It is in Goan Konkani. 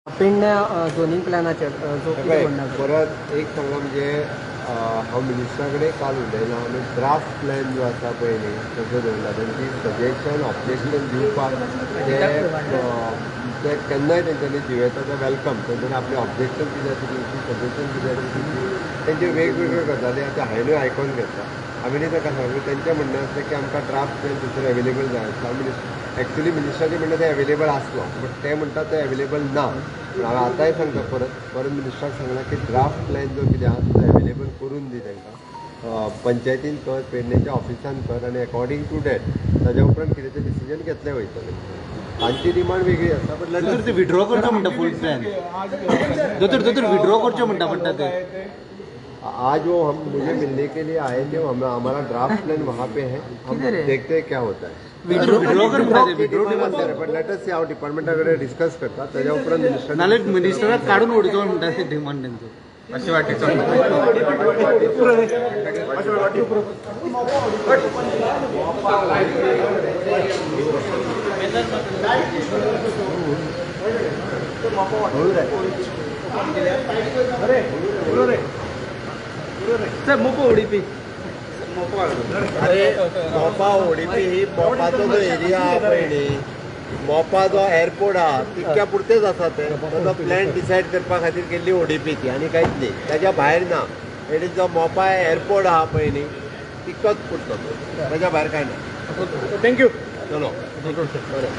पेडण्या झोनींग प्लॅनाचेर जो परत एक सांगला म्हणजे हांव मिनिस्टरा कडेन काल उलयलां. आमी ड्राफ्ट प्लॅन जो आसा पळय न्ही तसो दवरला. तेंची सजेशन ऑब्जेक्शन दिवपाक ते केन्नाय तेंच्यांनी दिवं येता, ते welcome. तेंच्यांनी आपलें ऑब्जेक्शन कितें आसा दिवची, सजेशन कितें आसा दिवची. तेंचे वेगवेगळ्यो गजाली आतां हांवेंनूय आयकोन घेतला. आमी ताका सांगलें तेंचें म्हणणें आसलें की आमकां ड्राफ्ट प्लॅन दुसरो एवेलेबल जाय आसलो. आमी एक्चुली मिनिस्टराचें म्हणणें तें एवेलेबल आसलो, बट ते म्हणटा तें एवेलेबल ना. पूण हांवें आतांय सांगता परत परत मिनिस्टराक सांगलां की ड्राफ्ट प्लॅन जो कितें आहा तो एवेलेबल करून दी तांकां, पंचायतीन कर, पेडणेच्या ऑफिसान कर, आनी अकॉर्डिंग टू that ताज्या उपरांत कितें तें डिसिजन घेतलें वयतलें. तांची डिमांड वेगळी आसा, बट दोतोर ते विड्रॉ करचो म्हणटा फूल प्लॅन. दोतोर दोतोर विड्रॉ करचो म्हणटा म्हणटा ते आज वो हम मुझे मिलने के लिए आए थे. हम हमारा ड्राफ्ट प्लान वहाँ पे है, हम देखते हैं क्या होता है. विड्रॉ कर म्हणटा ते, विड्रॉ बट let us हांव डिपार्टमेंटा कडेन डिस्कस करता ताज्या उपरांत मिनिस्टर नाल्यार मिनिस्टराक काडून उडयतो म्हणटा ते डिमांड तेंचो. अशी वाटेचो सर मोपा ओडीपी. अरे मोपा ओडीपी ही मोपाचो जो एरिया आहा पळय न्ही, मोपा जो एअरपोर्ट आहा तितक्या पुरतेच आसा ते. ताजो प्लॅन डिसायड करपा खातीर केल्ली ओडीपी ती, आनी कांयच न्ही, ताज्या भायर ना. It is जो मोपा एअरपोर्ट आहा पळय न्ही तितकोच पुरतो, ताज्या भायर कांय ना. Thank you. चलो बरें.